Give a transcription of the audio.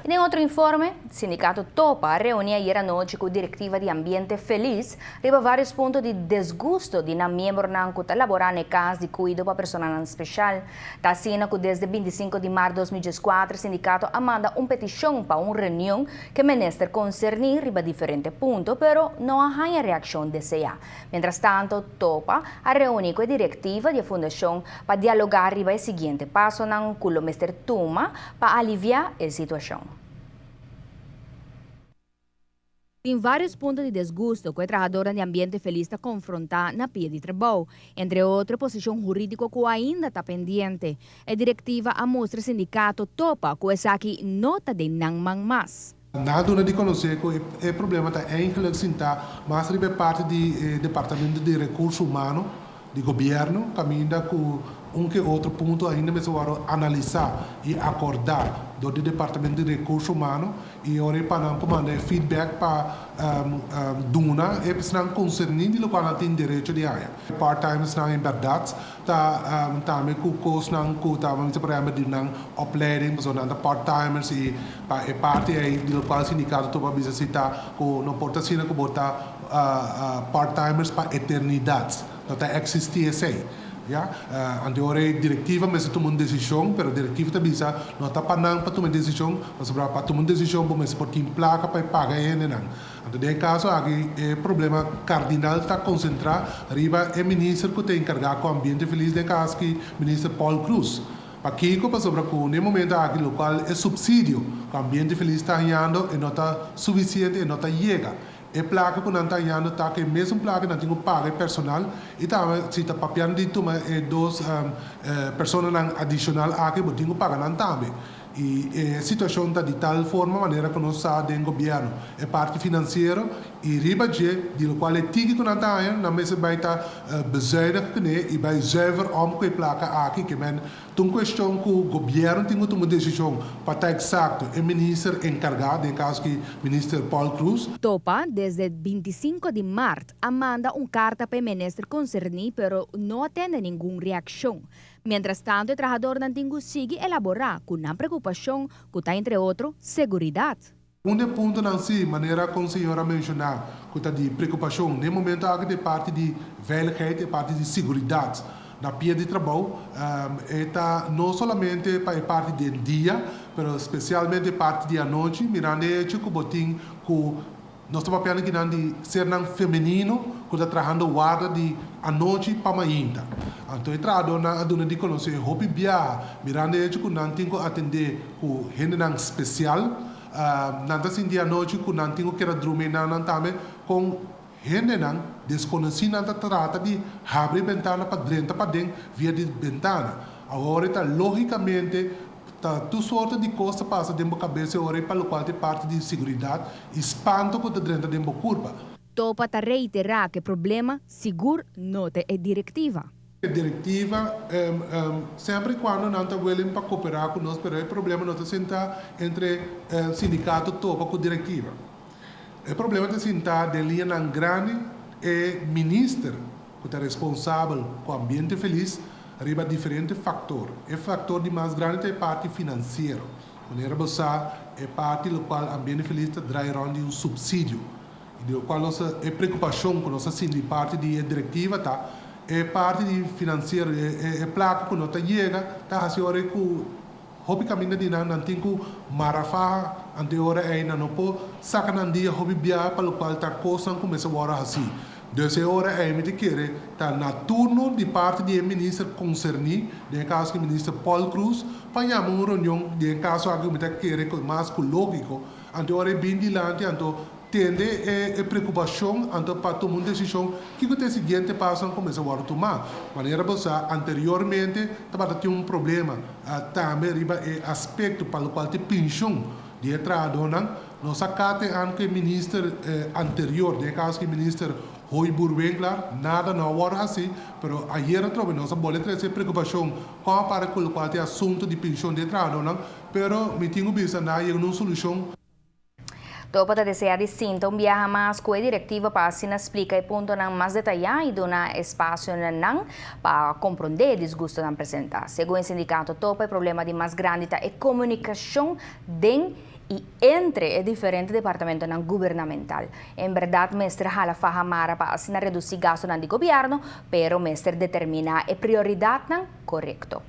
Y den otro informe, sindicato Topa a reuni ayera nochi cu directiva di Ambiente Feliz riba varios punto di desgusto di nan miembronan cu ta labora na e cas di cuido pa personanan special. Ta asina cu desde 25 di maart 2014 sindicato a manda un peticion pa un reunion cu e minister concerni riba diferente punto pero no a haña reaccion desea. Mientrastanto Topa a reuni cu e directiva di e fundacion pa dialoga riba e siguiente pasonan cu lo mester tuma pa alivia e situacion. Tin varios punto di desgusto cu e trahadornan di Ambiente Feliz ta confronta na pia di trabou, entre otro e posicion huridico cu ainda ta pendiente. E directiva a mustra sindicato Topa cu esaki no ta den nan man mas. Nan a duna di conoce cu e problema ta eigenlijk sinta mas riba e parti di e Departamento di Recurso Humano di Gobierno, caminda cu un ke otro punto ainda mester worde analisa y acorda door di Departamento di Recurso Humano y ora e pa nan por manda e feedback pa duna e esnan concerni di locual nan tin derecho di haya. Part-timers-nan en berdad ta tambe cu cosnan cu ta mester por ehempel di nan opleiding pasobra nan ta part-timers y pa e parti ey di locual sindicato topa bisa si ta cu no por ta asina cu bo ta part-timers pa eternidad. No ta existi esey. Ya. Anto ora e directiva mester tuma un decision, pero directiva ta bisa no ta pa nan pa tuma e decision, pasobra pa tuma un decision bo mester por tin placa pa e paga e hendenan. Anto den e caso aki e problema cardinal ta concentra riba e minister cu ta encarga cu Ambiente Feliz den caso aki minister Paul Croes. Pakico? Pasobra cu n'e momento aki locual e subsidio cu Ambiente Feliz ta hañando e no ta suficiente, e no ta yega. E plaka ku nan ta hañando ta ku e mesun plaka nan tin ku paga e personal i tambe si ta papiando di tuma e dos personanan adishonal aki bo tin ku paga nan tambe. I e situashon ta di tal forma manera ku nos sa den gobièrnu e parti finansiero i riba dje di lokual e tiki ku nan ta haña nan mester bai ta bezuinig kuné i bai zuiver om ku e plaka aki ke men Ta un cuestion cu gobierno tin cu tuma un decision pa ta exacto e minister encarga, den e caso aki minister Paul Croes. Topa desde 25 di maart a manda un carta pa e minister concerni pero no a tende ningun reaccion. Mientras tanto e trahadornan tin cu sigui elabora cu nan preocupacion cu ta entre otro seguridad. Un di e puntonan si, manera con señor a menciona, cu ta di preocupacion n'e momento aki ta e parti di veiligheid, e parti di siguridad na pia di trabou. E ta no solamente pa e parti den dia, pero specialmente e parti di anochi, mirando e hecho cu bo tin cu nos ta papiando kinan di sernan femenino cu ta trahando warda di anochi pa mainta. Anto e trahadornan a duna di conoce hopi biaha, mirando e hecho cu nan tin cu atende cu hendenan special, nan ta sinti anochi cu nan tin cu keda drumi einan nan tambe con hendenan desconoci nan ta trata di habri bentana pa drenta paden via di bentana. Awor e ta logicamente ta tur soorte di cos ta pasa den bo cabes e ora ei pa locual ta e parti di seguridad y spanto cu ta drenta den bo curpa. Topa ta reitera cu e problema sigur no ta e directiva. E directiva, semper y cuando nan ta willing pa coopera cu nos, pero e problema no ta sinta entre sindicato topa cu directiva. E problema ta sinta den liñanan grandi, e minister cu ta responsabel cu Ambiente Feliz riba diferente factor. E factor di mas grandi ta e parti financiero. Manera bo sa, e parti locual Ambiente Feliz ta draai rond di un subsidio. I di lokual nos ta e preokupashon ku nos a sinti di parti di e direktiva ta e parti di finansiero, e e plaka ku no ta yega ta hasi ora ku hopi kaminda di nan nan tin ku mara faha anto e ora ei nan no por saka nan dia hopi biaha pa lokual ta kosnan ku mester wòrdu hasi. Dus e ora ei mi ta kere ta na turno di parti di e minister konserní, den e kaso aki minister Paul Croes, pa yama un reunion den e kaso aki ku mi ta kere ku mas ku lógiko anto e ora ei bin dilanti anto Tende e preocupacion anto pa tuma un decision kico ta e siguiente pasonan cu mester wordo tuma. Manera bo sa anteriormente tabata tin un problema tambe riba e aspecto pa locual ta e pension di e trahadornan. Nos a cate an cu e minister anterior, den e caso aki minister Hooyboer-Winklaar, nada no a wordo haci, pero ayer atrobe nos a bolbe trece e preocupacion con a para cu locual ta e asunto di pension di e trahadornan, pero mi tin cu bisa nan a yega na un solucion. Topa ta desea di sinta un biaha mas ku e direktiva pa asina splika e puntonan mas detayá i duna espasio na nan pa komprondé e disgustonan presentá. Segun e sindikato Topa e problema di mas grandi ta e komunikashon den. Y entre e diferente departamento gubernamental. En berdad, mester hala faha mara pa asina reduci gasto di gobierno, pero mester determina e prioridad corecto.